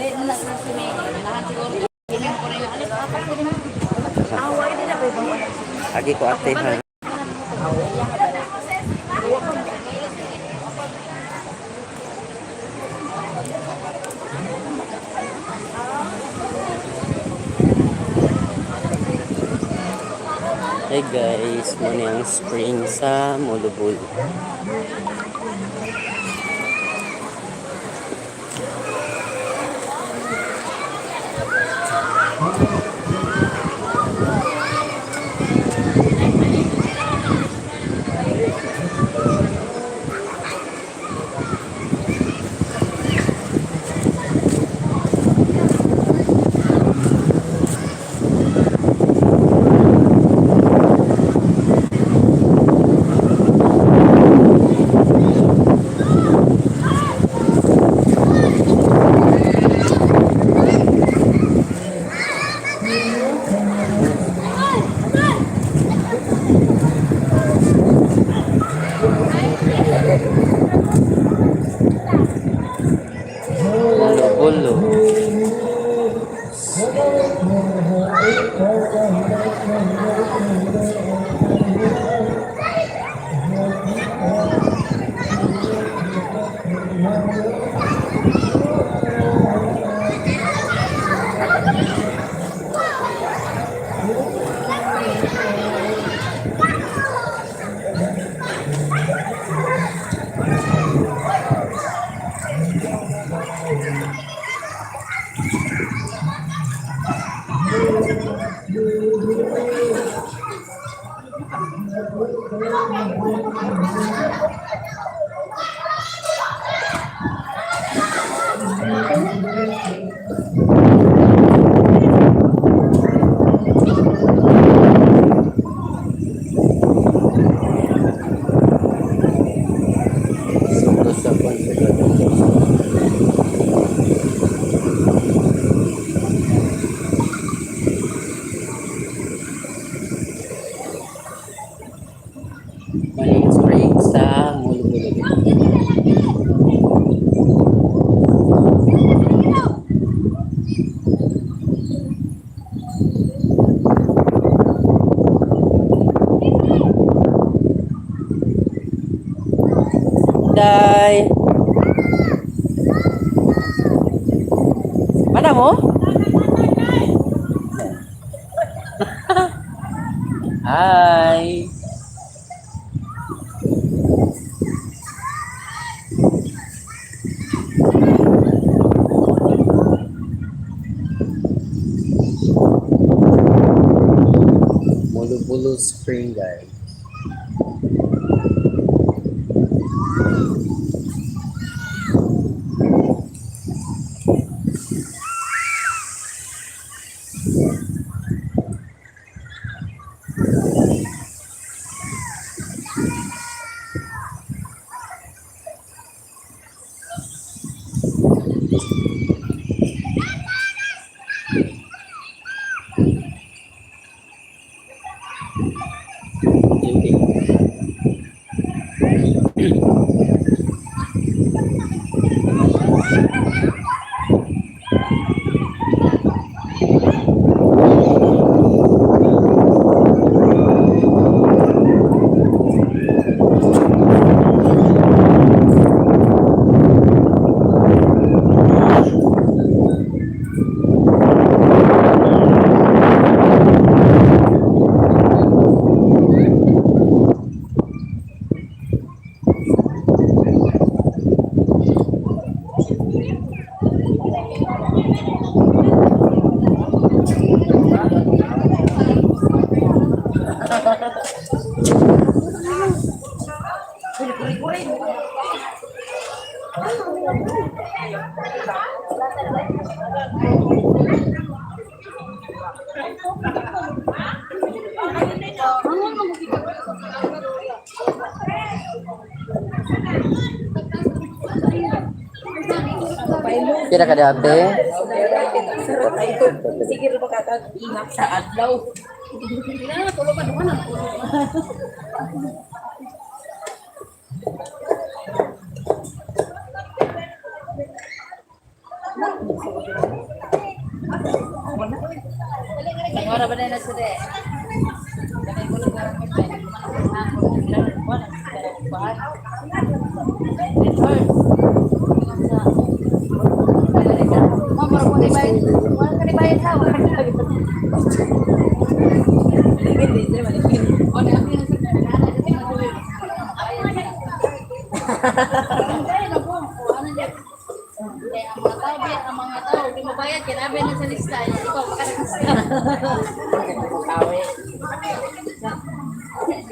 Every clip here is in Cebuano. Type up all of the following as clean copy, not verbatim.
Agi ko, ate, ha. Hey guys, mao ni ang spring sa Moalboal. Moalboal, oh. Sobra sa kwan, sobra sa. Mao ni ang spring sa Moalboal. Day. Mana mo? Hi. Moalboal Spring, guys. Pila ka dati? Sige ra makakag-ingap sa adlaw. Wala ba na sa de? Ang mga tao, di mabayad, kinabi na sa lista. Ikaw, makalista.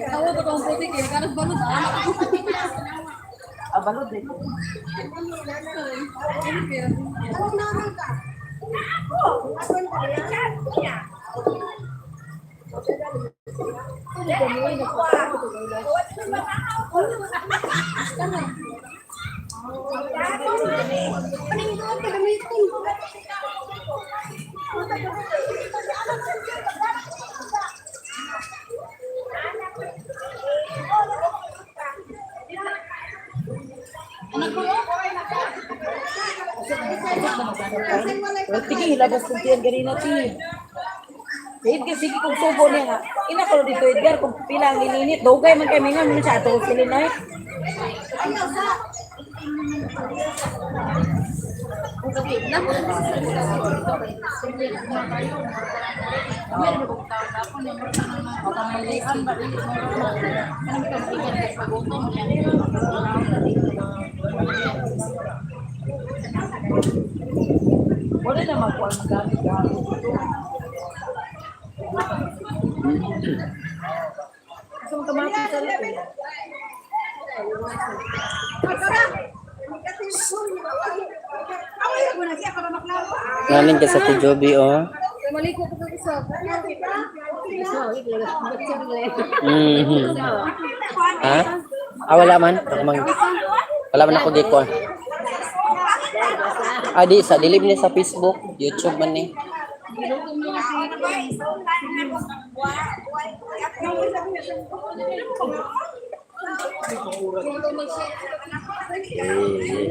Tawa ko tong puti, kaya kanas balod. Anak ko. Ah, balod eh. Sige, hilabas kong tiyan ganina ti. Edgar, sige kung subo niya nga. Ina ko dito Edgar, kung pila ang ininit, dugay man kay mingon man sa ato sila na. Wala na magkuhan magamit ka. Gusto mo kamatis sa lahat. Nanin ka sa Tijobi, oh. Maliko ko sa Mhm. Ha? Ah, wala man. Ako wala man ako gikuan. Ah, di sa dilib ni sa Facebook, YouTube man ni. Eh,